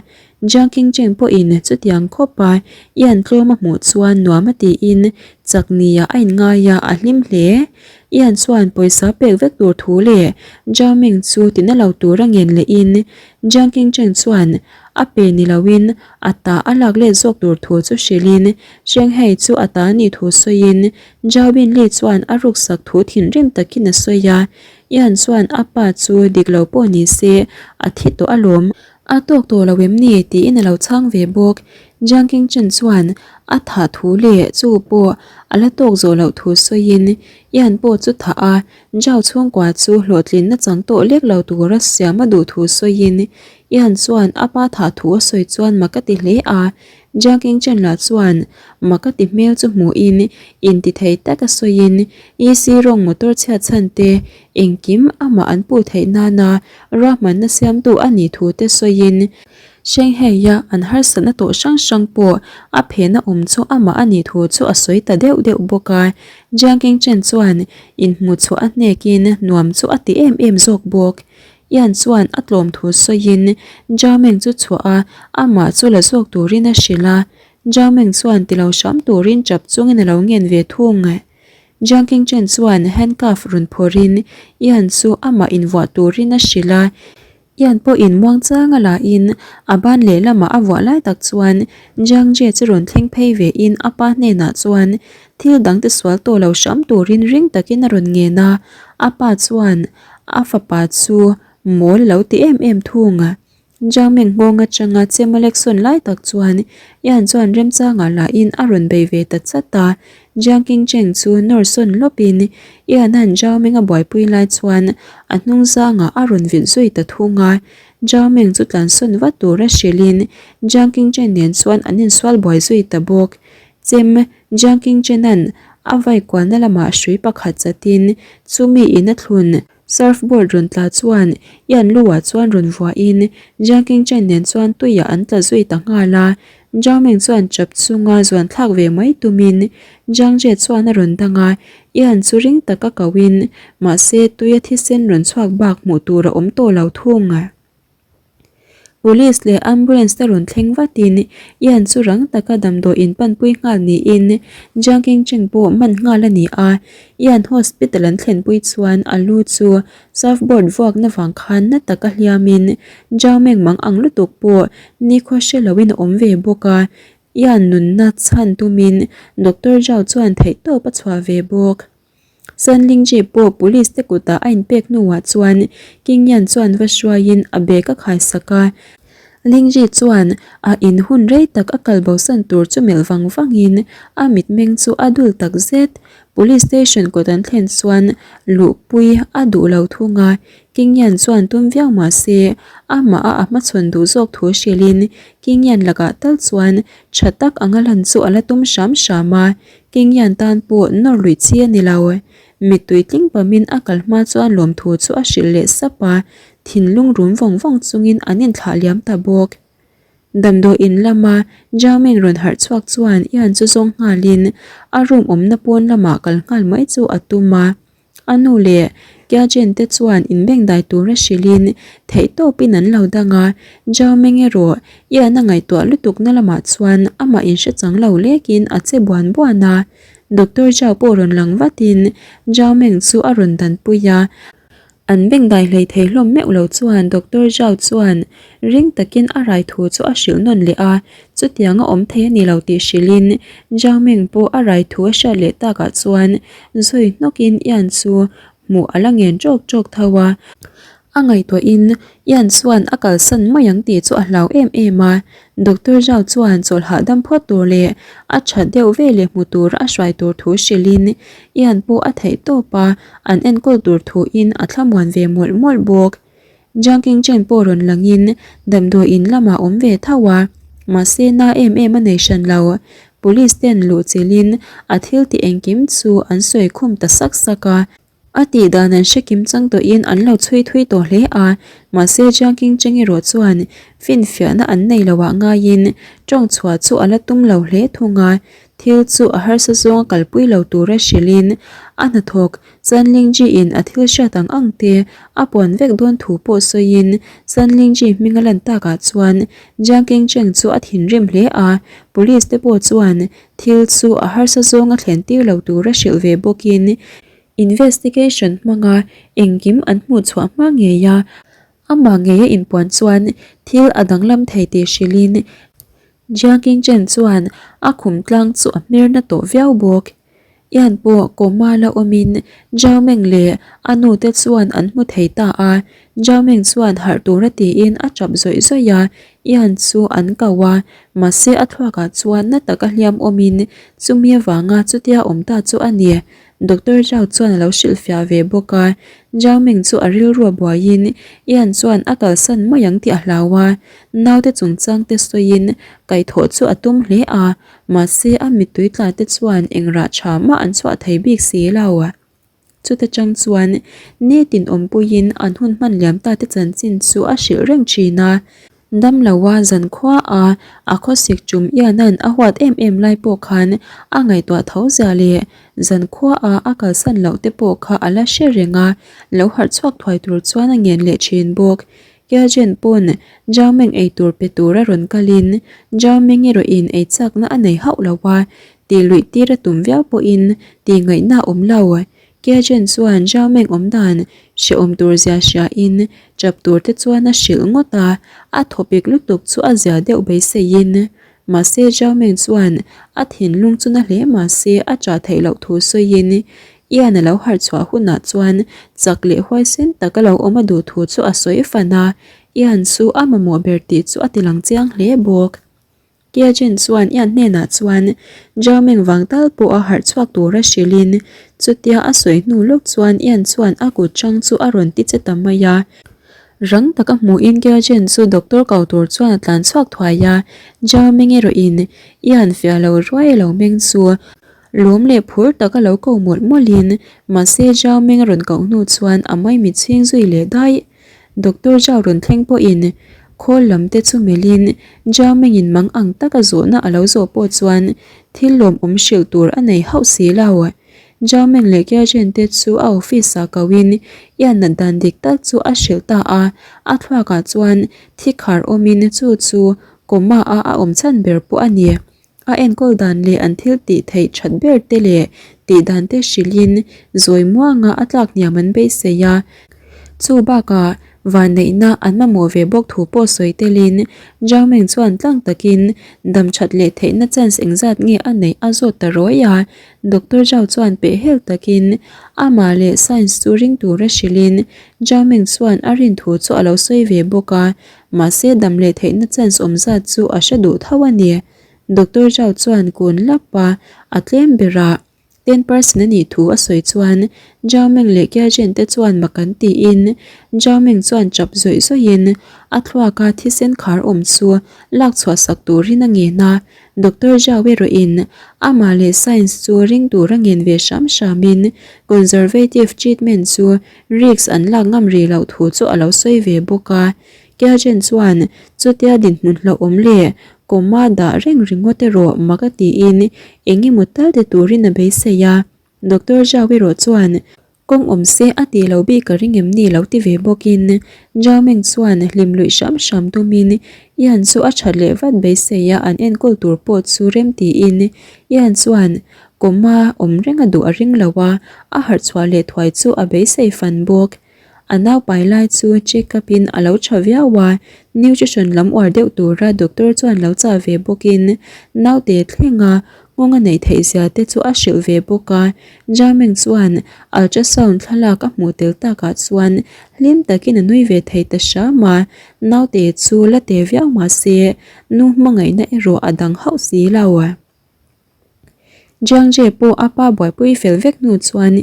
Jiang Qingcheng pawhin chutiang khawpa Ian tlawm a hmuh chuan nuam a tiin chak nia a inngai a, a hlim hle. Ian chuan pawisa pek vek tur thu leh Zhao Meng chu tina lo tura ngen lehin Jiang Qingcheng chuan a pe ni loin a ta a lak let zawk tur thu chu hrilhin Shanghai chu a ta nih thu sawiin Zhao Binli chuan a ruksak thu thinrim takin a sawi a, Ian chuan a pa chu dik lo pawh ni se a thi tawh alawm, a tawk tawh lo em ni tiin a lo chhang ve bawk. Jiang Qingchen chuan a thah thu leh chu pawh a la tawk zawh loh thu sawiin Ian pawh chu thah a Zhao chhungkua chu hlawhtlinna chang tawh lek lo tura siam a duh thu sawiin Ian chuan a pa thah thu a sawi chuan mak a ti hle a, Jiang Qingchen lah chuan mak a ti hmel chu hmuhin intithei taka sawiin EC rawng motor chhiat chhan te engkim amah an puh theih nana ruahmanna siamtu a nih thu te sawiin Shanghai-a an harsatna tawh hrang hrang pawh a phena awm chu amah a nih thu chu a sawi ta deuh deuh bawk a, Jiang Qingchen chuan inhmuhchhuah a hnekin nuam chu a ti em em zawk bawk. Ian chuan a tlawm thu sawiin Zhao Meng chu chhuah a, amah chu la zawk turin a hrilh a. Zhao Meng chuan ti lo hram turin tap chungin a lo ngen ve thung. Jiang Qingchen chuan handcuff rawn phawrhin Ian chu amah invuah turin a hrilh a. Ian pawhin muangchanga lahin a ban lehlamah a vuah lai tak chuan Jiang Jie chu rawn thleng phei vein a pa hnenah chuan thil dangte sual tawh lo hram turin ring takin a rawn ngen a, a pa chuan a fapa chu mawl a lo ti em em thung. Jiang Meng nghawng atanga chem a lek sawn lai tak chuan Ian chuan remchangah lahin a rawn bei ve ta chat a, Jiang Qingcheng chu nawr sawn lawpin Ian-a'n Zhao Meng a buaipui lai chuan a hnung zangah a rawn vilh zui ta thung a. Zhao Meng chu tlan sawn vat tura hrilhin Jiang Qingchen nen chuan an insual buai zui ta bawk. Chem Jiang Qingchen-a'n a vai kualna lamah hrui pakhat chatin chumi in a thlun Surfboard rawn tla chuan Ian Lu-ah chuan rawn vuahin Jiang Qingchen nen chuan tuiah an tla zui ta nghal a. Zhao Meng chuan chap chunga zuan thlak ve mai tumin Jiang Jie chuan a rawn dang a, Ian chu ring taka kohin mahse tuia thisen rawn chhuak bak hmuh tur a awm tawh lo thung. Police leh ambulance te rawn thleng vatin Ian chu rang taka damdawi in panpui nghal niin Jiang Qingcheng pawh man nghal a ni a. Ian hospital an thlenpui chuan a lu chu surfboard vuakna vang khan na taka hliamin Zhao Meng mang ang lutuk pawh nikhua hre loin a awm ve bawk a. Ian nunna chhan tumin Doctor Zhao chuan theihtawp a chhuah ve bawk. Sanlingji pawh police te kutah a inpek hnuah chuan King Yan chuan va hruaiin a bag a khaisak a. Lingji chuan a in hun rei tak a kal bosan tur chu melh vang vangin a mitmeng chu a dul tak zet. Police station kawt an thlen chuan luhpui a duh lo thung a, King Yan chuan tum viau mah se amah a a hmachhawn duh zawk thu hrilhin King Yan lakah tal chuan tha tak anga lan chu a la tum hram hram a. Kingyan tan pawh nawr luih chi a ni lo. Mittui tling pamin a kal hma chuan lawmthu chu a hrilh leh sap a, thinlung rum vawng vawng chungin an inthlah liam ta bawk. Damdawi in lama Zhao Meng rawn harh chhuak chuan Ian chu zawng nghalin a room awmna pawn lamah kal nghal mai chu a tum a. A nu leh Kiajen te chuan inbengdai tura hrilhin theihtawpin an lo dang a, Zhao Meng erawh Ian a ngaihtuah lutukna lamah chuan amah inhrechang lo lekin a che buan buan a. Doctor Zhao pawh rawn lang vatin Zhao Meng chu a rawn danpui a. An bengdai hlei thei hlawm meuh lo chuan Doctor Zhao chuan ring takin a rai thu chu a hrilh nawn leh a, chutiang a awm thei a ni lo tih hrilhin Zhao Meng pawh a rai thu a hriat leh takah chuan zui hnawkin Ian chu hmuh a la ngen ṭawk ṭawk tho a. A ngaihtuahin Ian chuan a kalsan mai ang tih chu a hlau em em a, Doctor Zhao chuan chawlh hahdam phawt tur leh a that deuh veleh hmu tur a hruai tur thu hrilhin Ian pawh a theih tawp a, an enkawl tur thuin a thlamuan ve mawlh mawlh bawk. Jiang Qingchen pawh rawn langin damdawi in lamah awm ve tho a, mahse na em em a nei hran lo. Police ten luh chilhin a thil tih engkim chu an sawi khum ta sak sak a. A tih dan an hre kim chang tawhin an lo chhui thui tawh hle a, mahse Jiang Qingcheng erawh chuan finfiahna an nei loh ah ngaiin tawng chhuah chu a la tum lo hle thung a, thil chu a harsa zawnga kalpui lo tura hrilhin a hnathawk San Lingji in a thil hriat ang ang te a puan vek dawn thu pawh sawiin San Lingji hming a lan takah chuan Jiang Qingcheng chu a thinrim hle a, police te pawh chuan Thil chu a harsa zawnga thlen tir lo tura hrilh ve bawkin investigation hmanga engkim an hmuh chhuah hma ngei a, amah ngeia inpuan chuan thil a danglam thei tih hrilhin Jiang Qingchen chuan a khum tlang chu a hmer na tawh viau bawk. Ian pawh coma la awmin Zhao Meng leh a nu te chuan an hmu thei ta a, Zhao Meng chuan harh tura tiin a tap zawih zawih a, Ian chu an ko a, mahse a thluakah chuan na taka hliam awmin chumi avanga chutia awm ta chu a ni. Doctor Zhao chuan a lo hrilhfiah ve bawk a, Zhao Meng chu a rilru a buaiin Ian chuan a kalsan mai ang tih a hlau a, naute chungchang te sawiin kaihthawh chu a tum hle a, Mahse a mittui tla te chuan eng rah tha mah an chhuah thei bik si lo. Chuta chang chuan nitin awmpuiin an hun hman liam ta te chanchin chu a hrilh reng thin a. Damloa zankhua a a khawsik tum Iana'n a huat em em lai pawh khan a ngaihtuah tho zia leh zankhua a a kalsan loh te pawh kha a la hre reng a, lo harh chhuak thuai tur chuan a ngen leh thin bawk. Kiajen pawn Zhao Meng ei tur pe tura rawn kalin Zhao Meng erawhin ei chakna a nei hauh lo a, tih luih tir a tum viau pawhin tih ngaihna a awm lo. Kiajen chuan Zhao Meng awm dan hrehawm tur zia hria in tap tur te chuan a hrilh ngawt a, a thawpik lutuk chu a zia deuh beiseiin. Mahse Zhao Meng chuan a thinlung chu na hle mahse a chah theih loh thu sawiin Ian a lo harh chhuah hunah chuan chak leh huaisen taka lo awm a duh thu chu a sawi fan a, Ian chu a mamawh ber tih chu a ti lang chiang hle bawk. Kiajin chuan Ian hnenah chuan Zhao Meng vang tal pawh a harh chhuak tura hrilhin chutia a sawi hnu lawk chuan Ian chuan a kut chang chu a rawn ti che ta mai a. Rang taka hmuhin Kiajin chu doctor ko tur chuan a tlan chhuak thuai a, Zhao Meng erawhin Ian fiah lo ruai lo meng chu Lawm leh phur taka lo ko mawlh mawlhin mahse Zhao Meng a rawn koh hnu chuan a maimi chhing zui leh daih. Doctor Zhao rawn thleng pawhin khawl lam te chu melhin Zhao Mengin mang ang taka zawhna a lo zawh pawh chuan thil lawmawm hrilh tur a nei hauh si lo. Zhao Meng leh Kia Zhen te chu a office ah kohin Ian nat dan dik tak chu a hrilh ta a, a thluakah chuan thi khar awmin chu chu coma a a awm chhan ber pawh a ni. A enkawl dan leh an thil tih theih that ber te leh tih dan te hrilhin zawi muanga a tlak hniam an beisei a. Chu bakah vanneihna an mamawh ve bawk thu pawh sawi telin Zhao Meng chuan tlang takin dam that leh theihna chance engzat nge a neih a zawt ta rawi a. Doctor Zhao chuan pehhel takin amah leh science chu ring tura hrilhin Zhao Meng chuan a rin thu chu a lo sawi ve bawk a. Mahse dam leh theihna chance awm zat chu a hre duh tho a ni. Doctor Zhao chuan kun lap a, a tlem berah 10% a nih thu a sawi chuan Zhao Meng leh Kia Zhen te chuan mak an tiin Zhao Meng chuan chap zawih zawihin a thluaka thisen khar awm chu lak chhuah sak turin a ngen a. Doctor Zhao erawhin amah leh science chu ring tur a ngen ve hram hramin conservative treatment chu Risk an lak ngam rih loh thu chu a lo sawi ve bawk a. Kiajen chuan chutia dinhmun hlauhawm leh coma dah reng ringawt erawh mak a tiin eng emaw tal ti turin a beisei a. Doctor Zhao erawh chuan kawng awm se a tih lo bik ka ring em ni lo ti ve bawkin Zhao Meng chuan hlim luih hram hram tumin Ian chu a that leh vat beisei a an enkawl tur pawh chu rem tiin Ian chuan Coma awm reng a duh a ring lo a, a harh chhuah leh thuai chu a beisei fan bawk. A naupai lai chu check up in a lo tha viau a, nutrition lam uar deuh tura doctor chuan lo chah ve bawkin naute thlenga nghawng a neih theih zia te chu a hrilh ve bawk a. Jameng chuan ultrasound thlalak a hmuh tel takah chuan hlim takin a nui ve thei ta hram a, naute chu la te viau mahse nu hmangaihna erawh a dang hauh si lo. Jiangje pawh a pa buaipui fel vek hnu chuan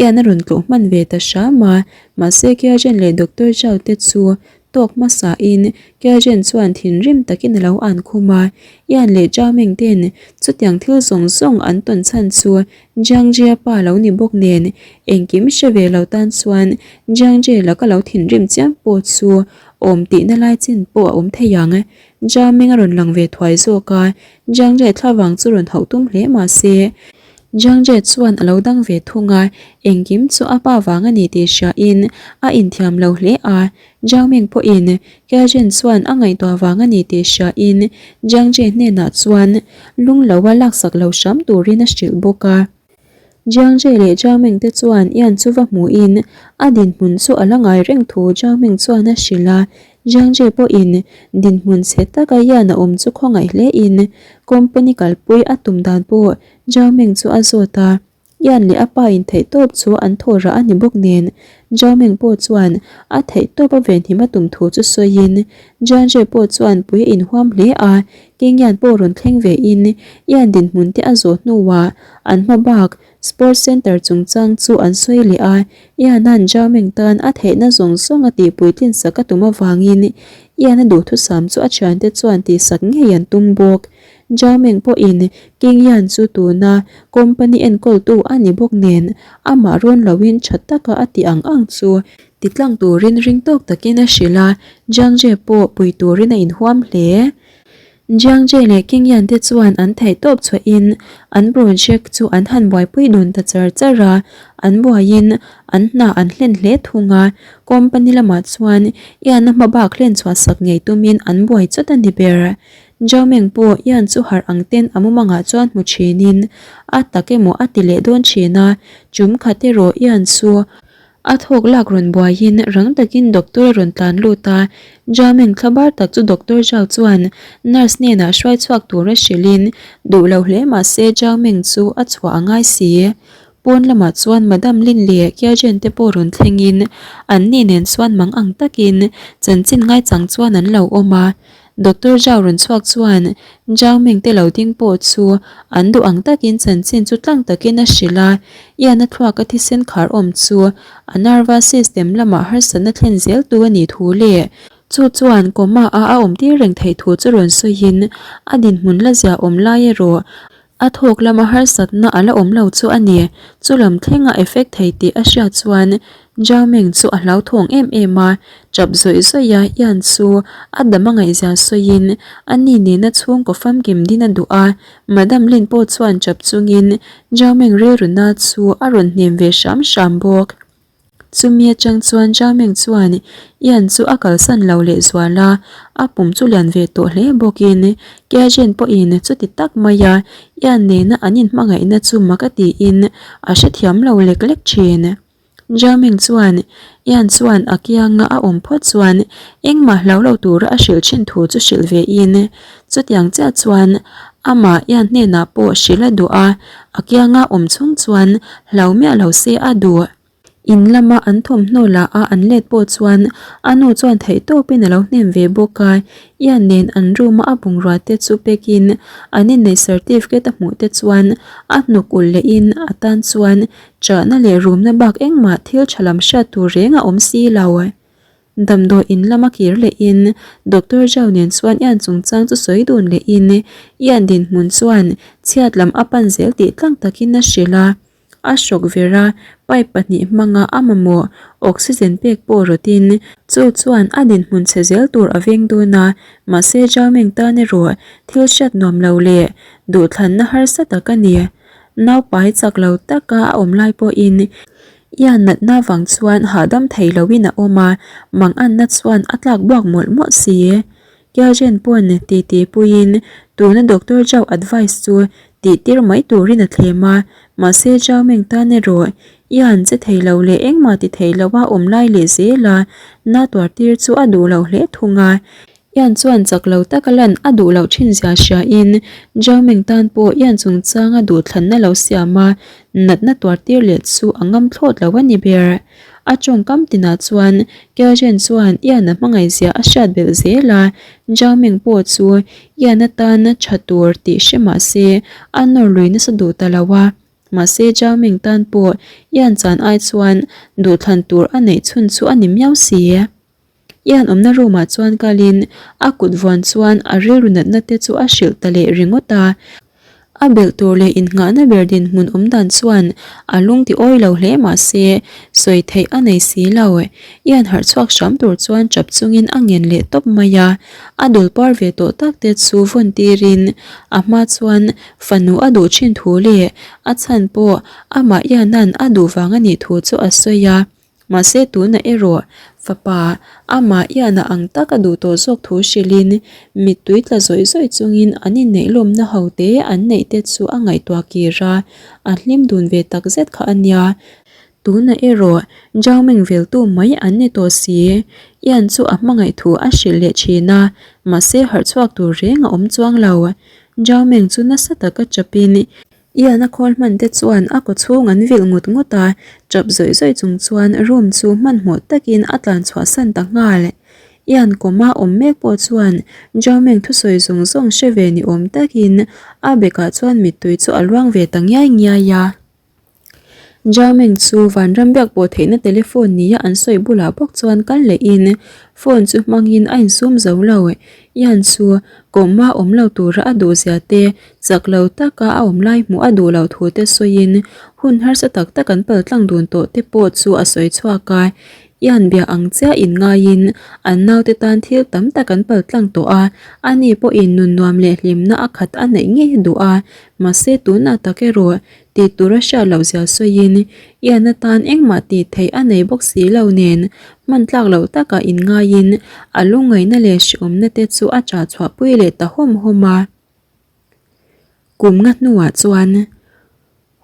Ian a rawn tlawh hman ve ta hram a, mahse Kiajen leh Doctor Zhao te chu tawk hmasa in Kiajen chuan thinrim takin a lo an khum a, Ian leh Zhao Meng ten chutiang thil zawng zawng an tawn chhan chu Jiangje a pa lo ni bawk nen engkim hre ve lo tan chuan Jiangje laka lo thinrim chiam pawh chu awm tihna lai chin pawh a awm thei ang. Zhao Meng a rawn lang ve thuai zawk a, Jiang Jie thlavang chu rawn hauh tum hle mah se, Jiang Jie chuan a lo dang ve thung a, engkim chu a pa vang a ni tih hriain a inthiam lo hle a. Jiang Ming pawhin Kia Zhen chuan a ngaihtuah vang a ni tih hriain Jiang Jie hnenah chuan lung loa laksak lo hram turin a hrilh bawk a. Jiang Jie leh Jiang Ming te chuan Ian chu va hmuhin a dinhmun chu a la ngai reng thu Jiang Ming chuan a hrilh a, Jiang Jie pawhin dinhmun chhe taka Ian a awm chu khawngaih hlein company kalpui a tum dan pawh Jiang Ming chu a zawt a, Ian leh a pa in theihtawp chu an thaw rah a ni bawk nen Jiang Ming pawh chuan a theihtawp a venhim a tum thu chu sawiin Jiang Jie pawh chuan pui a inhuam hle a, King Ian pawh rawn thleng ve in Ian dinhmun te a zawh hnuah an hma bak Sports Center chungchang chu an sawi leh a, Ian-a'n Zhao Meng tan a theihna zawng zawng a tihpui tlin sak a tum avangin Ian-a duhthusam chu a thiante chuan tihsak ngei an tum bawk. Zhao Meng pawhin King Ian chu tuna company enkawltu a ni bawk nen amah rawn loin tha taka a tih ang ang chu titlang turin ring tawk takin a hrilh a, Jiang Jie pawh pui turin a inhuam hle. Jiang Jie leh King Yan te chuan an theihtawp chhuahin an project chu an han buaipui dun ta char char a, an buaiin an hna an hlen hle thung a, company lamah chuan Yan-a hma bak hlen chhuah sak ngei tumin an buai chawt a ni ber. Zhao Meng pawh Yan chu harh ang ten a mumangah chuan hmu thinin a tak emaw a ti leh dawn thin a, chum khat erawh Yan chu. A thawk lak rawn buaiin rang takin doctor a rawn tlan lut a, Jameng thlabar tak chu doctor Zhao chuan nurse hnenah hruai chhuak tura hrilhin duh lo hle mah se Jameng chu a chhuah a ngai si. Pawn lamah chuan Madam Lin leh Kiajen te pawh rawn thlengin an ni nen chuan mang ang takin chanchin ngaichang chuan an lo awm a. Doctor Zhao rawn chhuak chuan Zhao Ming te lo ding pawh chu an duh ang takin chanchin chu tlang takin a hrilh a, Ian-a thluaka thisen khar awm chu a nervous system lamah harsatna thlen zel tu a nih thu leh chu chuan coma a a awm tir reng theih thu chu rawn sawiin a dinhmun la zia awm lai erawh A thawk lama harsatna a la awm lo chu a ni. Chu lam thleng a effect thei tih a hriat chuan Zhao Ming chu a hlauthawng em em a, chap zawih zawih a Ian chu a dam a ngaihzia sawiin a ni nena chhungkaw famkim din a duh a, Madam Lin pawh chuan chap chungin Zhao Ming rilruna chu a rawn hnem ve hram hram bawk. Chumi atang chuan Jameng chuan Ian chu a kalsan lo leh zual a, a pum chu lian ve tawh hle bawkin Keajen pawhin chuti tak maia Ian nena an inhmangaihna chu mak a tiin a hrethiam lo lek lek thin. Jameng chuan Ian chuan a kianga a awm phawt chuan engmah hlau lo tura a hrilh thin thu chu hrilh ve in chutiang chiah chuan amah Ian hnenah pawh hrilh a duh a, a kianga awm chhung chuan hlau miah lo se a duh. In lama an thawmhnaw la a an let pawh chuan a nu chuan theih tawpin a lo hnem ve bawk a, Ian nen an room a a bungrua te chu pekin an inneih certificate a hmuh te chuan a hnuk ulh lehin a tan chuan chahna leh rumna bak engmah thil tha lam hriat tur reng a awm si lo. Damdawi in lama kir lehin Doctor Zhao nen chuan Ian chungchang chu sawi dun lehin Ian dinhmun chuan chhiat lam a pan zel tih tlang takin a hrilh a. A hrawk ver a, pipe pahnih hmanga a mamawh oxygen pek pawh rawtin chu chuan a dinhmun chhe zel tur a veng dawn a, mahse Zhao Ming tan erawh thil hriat nuam lo leh duhthlanna harsa tak a ni. Naupai chak lo taka a awm lai pawhin Ia natna vang chuan hahdam thei loin a awm a, manganna chuan a tlak buak mawlh mawlh si. Kiajen pawn titi puiin tuna Doctor Zhao advice chu tih tir mai turin a thlem a, mahse Zhao Ming tan erawh Ian che thei lo leh engmah ti thei lo a awm lai leh zel a, na tuar tir chu a duh lo hle thung a. Ian chuan chak lo taka lan a duh loh thin zia hria in Zhao Ming tan pawh Ian chungchanga duhthlanna lo siam a, natna tuar tir leh chu a ngam thlawt lo a ni ber. A tawngkam tinah chuan Kiajen chuan Ian-a hmangaihzia a hriat belh zel a, Zhao Ming pawh chu Ian atana tha tur tih hre mah se a nawr lui nasa duh ta lo a. Mahse Zhao Ming tan pawh Ian chan ai chuan duhthlan tur a neih chhun chu a ni miau si. Ian awmna room ah chuan kalin a kut vuan chuan a rilru natna te chu a hrilh ta leh ringawt a. A belh tur leh innghahna ber dinhmun awm dan chuan a lung ti awi lo hle mah se sawi theih a nei si lo. Ian harh chhuak hram tur chuan chap chungin a ngen leh tawp mai a. A dul par ve tawh tak te chu vawn tirin a hma chuan fanu a duh thin thu leh a chhan pawh amah Ian-a'n a duh vang a nih thu chu a sawi a. Mahse tunah erawh fapa amah iana ang tak a duh tawh zawk thu hrilhin mittui tla zawih zawih chungin an inneih lawmna ho te an neih te chu a ngaihtuah kir a, a hlim dun ve tak zet kha a nia. Tunah erawh Zhao Ming veltu mai an ni tawh si. Ian chu a hmangaih thu a hrilh leh thin a, mahse harh chhuak tur reng a awm chuang lo. Zhao Ming chu nasa taka chapin Ian a khawl hman te chuan a kaw chhung an vilh ngut ngut a, tap zawih zawih chung chuan room chu hmanhmawh takin a tlan chhuah san ta nghal. Ian kawma awm mek pawh chuan Zhao Meng thusawi zawng zawng hre ve ni awm takin a bekah chuan mittui chu a luang ve ta ngiai ngiai a. Zhao Meng chu vanram biak pawh theihna telephone nia an sawi bulah bawk chuan kal lehin phone chu hmangin a insum zo lo. Ian chu kawma awm lo tura a duhzia te Chak lo taka a awm lai hmuh a duh loh thu te sawiin hun harsa tak tak an pal tlang dun tawh te pawh chu a sawi chhuak a, Ian bia ang chiah in ngaiin an naute tan thil tam tak an pal tlang tawh a, ani pawhin nun nuam leh hlimna a khat a neih ngei a duh a, mahse tunah tak erawh tih tur a hriat loh zia sawiin Ian atan engmah tih theih a nei bawk si lo nen hman tlak loh takah in ngaiin a lungngaihna leh hreawmna te chu a chah chhuahpui leh ta hawm hawm a. Kum nga hnuah chuan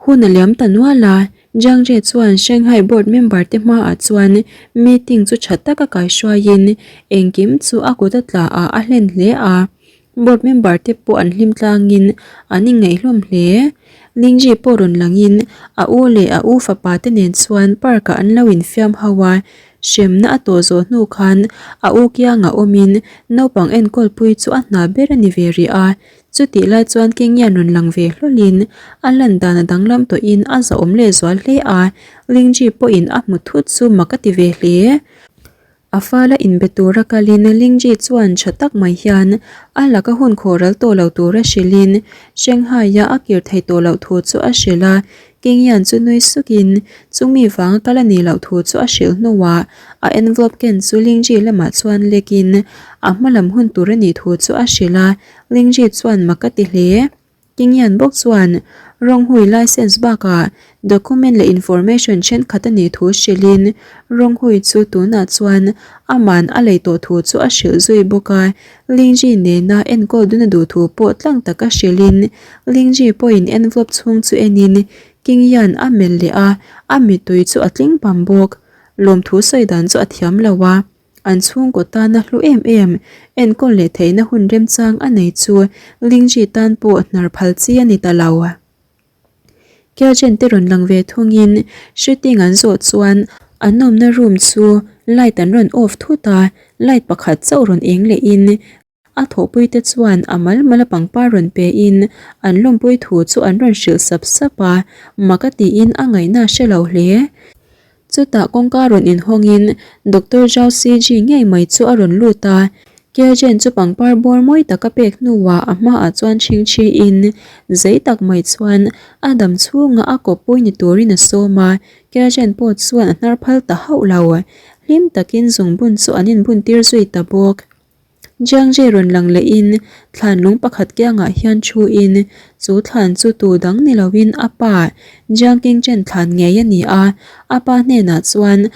hun a liam ta nual a, Jiang Jie chuan Shanghai board member te hmaah chuan meeting chu tha taka kaihruaiin engkim chu a kut a tla ah a hlen hle a. Board member te pawh an hlim tlangin an inngaihhlawm hle. Lingji pawh rawn langin a u leh a u fapa te nen chuan park ah an lo infiam ho a, hremna a tawh zawh hnu khan a u kiangah awmin naupang enkawlpui chu a hna ber a ni ve rih a. Chutih lai chuan Kengian rawn lang ve hlawlin a lan dan a danglam tawhin a zahawm lehzual hle a, Lingji pawhin a hmu thut chu mak a ti ve hle. A fala inbe tura kalin Lingji chuan tha tak mai hian a laka hun khawhral tawh lo tura hrilhin Shanghai-a a kir thei tawh loh thu chu a hrilh a, Kingyan chu nui sukin chumi vanga kal a nih loh thu chu a hrilh hnuah a envelope ken chu Lingji lamah chuan lekin a hma lam hun tur a nih thu chu a hrilh a, Lingji chuan mak a ti hle. Kingyan bawk chuan Ronghui license bakah document leh information thenkhat a nih thu hrilhin Ronghui chu tunah chuan aman a lei tawh thu chu a hrilh zui bawk a, Lingji nena enkawl dun a duh thu pawh tlang taka hrilhin Lingji pawhin envelope chhung chu enin Kingyan a melh leh a, a mittui chu a tling pam bawk. Lawmthu sawi dan chu a thiam lo a. An chhungkaw tana hlu em em, enkawl leh theihna hun remchang a nei chu Lingji tan pawh hnar phal chi a ni ta lo. Kelchen te rawn lang ve thungin shooting an zawh chuan an awmna room chu light an rawn off thut a, light pakhat chauh rawn eng lehin A thawhpuite chuan a mal mal a pangpar rawn pe in an lawmpui thu chu an rawn hrilh sap sap a, mak a tiin a ngaihna a hre lo hle. Chutah kawngka rawn inhawng in Doctor Zhao Siji ngei mai chu a rawn lut a, Keljen chu pangpar bawr mawi tak a pek hnuah a hmaah chuan chhingchhi in zei tak mai chuan a dam chhungah a kawppui ni turin a sawm a, Keljen pawh chuan a hnar phal ta hauh lo. Hlim takin zungbun chu an inbun tir zui ta bawk. Jiangzhe rawn lang lehin thlan lung pakhat kiangah hian thuin chu thlan chu tu dang ni loin a pa Jiang Kingchen thlan ngei a ni a, a pa hnenah chuan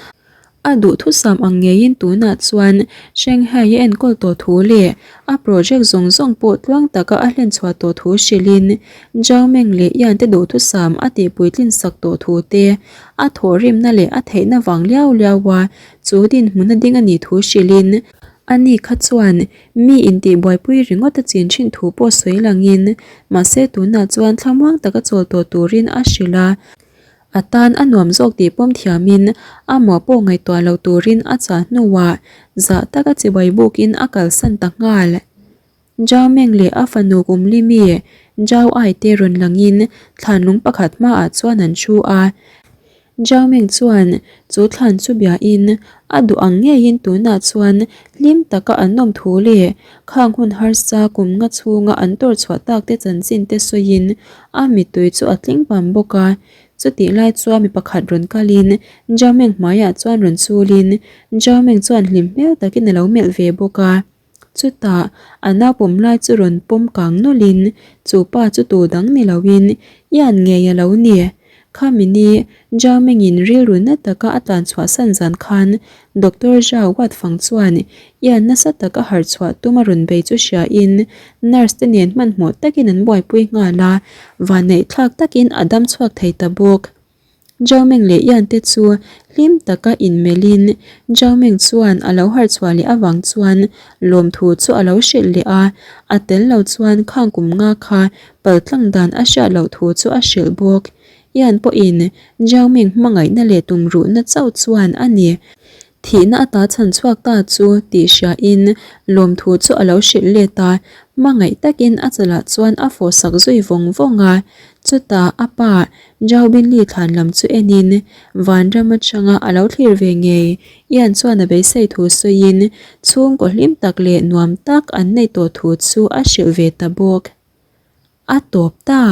a duhthusam ang ngeiin tunah chuan Shanghai a enkawl tawh thu leh a project zawng zawng pawh tluang taka a hlenchhuah tawh thu hrilhin Zhao Meng leh Yan te duhthusam a tihpuitlin sak tawh thu te a thawhrimna leh a theihna vang liau liau a chu dinhmun a ding a nih thu hrilhin Ani kha chuan mi intih buaipui ringawt a chin thin thu pawh sawi langin, mahse tunah chuan thlamuang taka chawl tawh turin a hrilh a. A tan a nuam zawk tih pawm thiamin a mawh pawh ngaihtuah lo turin a chah hnuah zah taka chibai bukin a kalsan ta nghal. Zhao Meng leh a fanu Kumli mi Zhao Ai te rawn langin thlan lung pakhat hmaah chuan an thu a. Zhao Meng chuan chu thlan chu biain a duh ang ngeiin tunah chuan hlim taka an awm thu leh khang hun harsa kum nga chhunga an tawr chhuah tak te chanchin te sawiin a mittui chu a tling pam bawk a. Chutih lai chuan mi pakhat rawn kalin Zhao Meng hmaiah chuan rawn chulin Zhao Meng chuan hlim hmel takin a lo melh ve bawk a. Chutah a naupawm lai chu rawn pawm kang nawlhin chu pa chu tu dang ni loin Ian ngei a lo ni. Khami ni Zhao Mengin rilru na taka a tlan chhuahsan zan khan Doctor Zhao Watfang chuan Ian nasa taka harh chhuah tum a rawn bei chu hriain nurse te nen hmanhmawh takin an buaipui nghal a, vanneihthlak takin a dam chhuak thei ta bawk. Zhao Meng leh Yan te chu hlim taka inmelhin Zhao Meng chuan a lo harh chhuah leh avang chuan lawmthu chu a lo hrilh leh a, a tel lo chuan khang kum nga kha paltlang dan a hriat loh thu chu a hrilh bawk. Yan pawhin Zhao Meng hmangaihna leh tumruhna chauh chuan a ni. Thihna ata chhan chhuak ta chu tih hriain lawmthu chu a lo hrilh let a, hmangaih takin a chalah chuan a fawhsak zui vawng vawng a. Chutah a pa Zhao Binli thlan lam chu enin vanram atanga a lo thlir ve ngei. Ian chuan a beisei thu sawiin chhungkaw hlim tak leh nuam tak an neih tawh thu chu a hrilh ve ta bawk. A tawp ta.